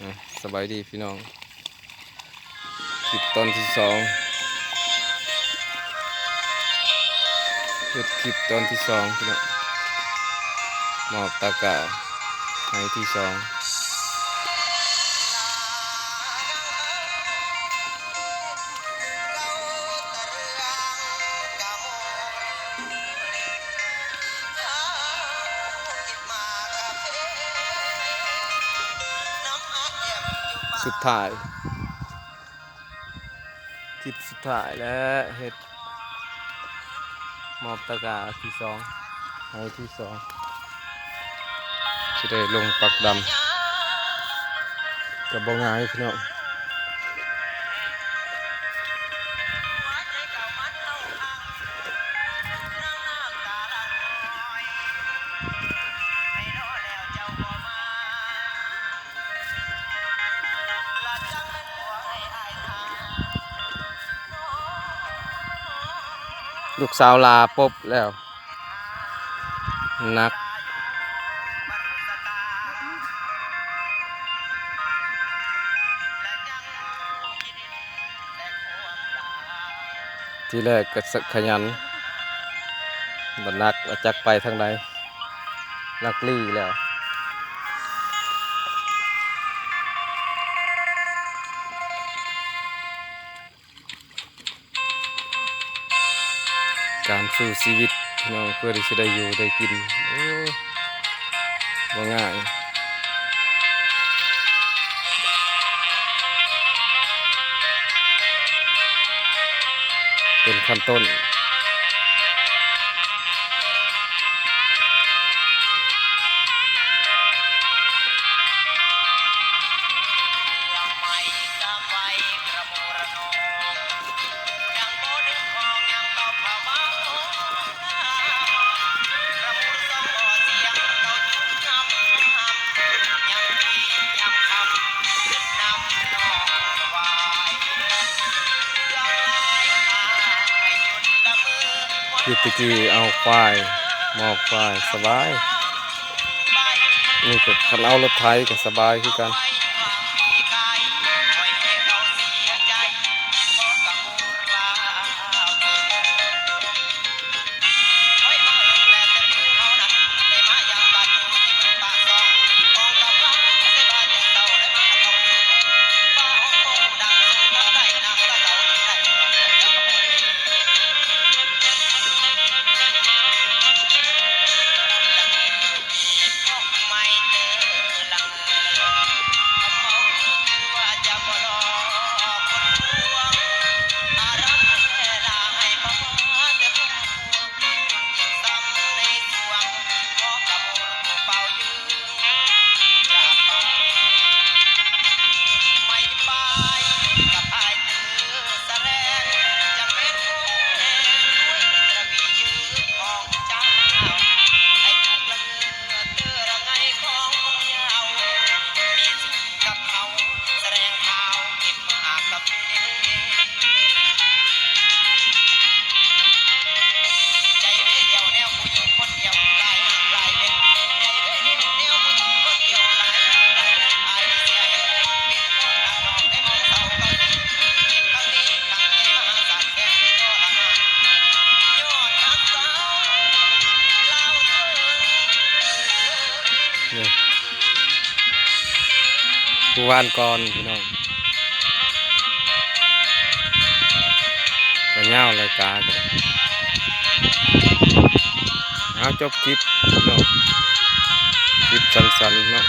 ອ່ະ ສະບາຍດີພີ່ນ້ອງ ຄລິບຕອນທີສອງ ເຮັດຄລິບຕອນທີສອງພີ່ນ້ອງ ມອບຕາກ້າໃຫ້ທີສອງ. ສຸດທ້າຍ ຄລິບສຸດທ້າຍແລ້ວ ເຮັດມອບຕາກ້າທີສອງ ໃຫ້ທີສອງ ຊິໄດ້ລົງປັກດຳ ກໍບໍ່ງ່າຍພີ່ນ້ອງ. ລູກສາວລາປົບແລ້ວ ໜັກ ທີແລກກໍສະ ຂະຫຍັນ ບັດໜັກລະຈັກໄປທາງໃດ ຫຼັກຫຼີ້ແລ້ວ. ການສູ້ຊີວິດພີ່ນ້ອງ ເພື່ອທີ່ຊິໄດ້ຢູ່ໄດ້ກິນ ໂອ້ ບໍ່ງ່າຍ ເປັນຂັ້ນຕົ້ນ. ຄືແຕ່ກີ້ເອົາຄວາຍ ມອບຄວາຍສະບາຍ ນີ້ກໍຄັນເອົາລົດໄຖກໍສະບາຍຄືກັນ. ນີ້ ຜູ້ວານກ່ອນພີ່ນ້ອງ ກໍຍາວລາຍກາກໍໄດ້. ເອົາ ຈົບຄລິບເນາະ ຄລິບສັ້ນໆເນາະ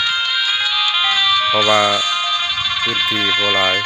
ເພາະວ່າພື້ນທີ່ບໍ່ຫຼາຍ.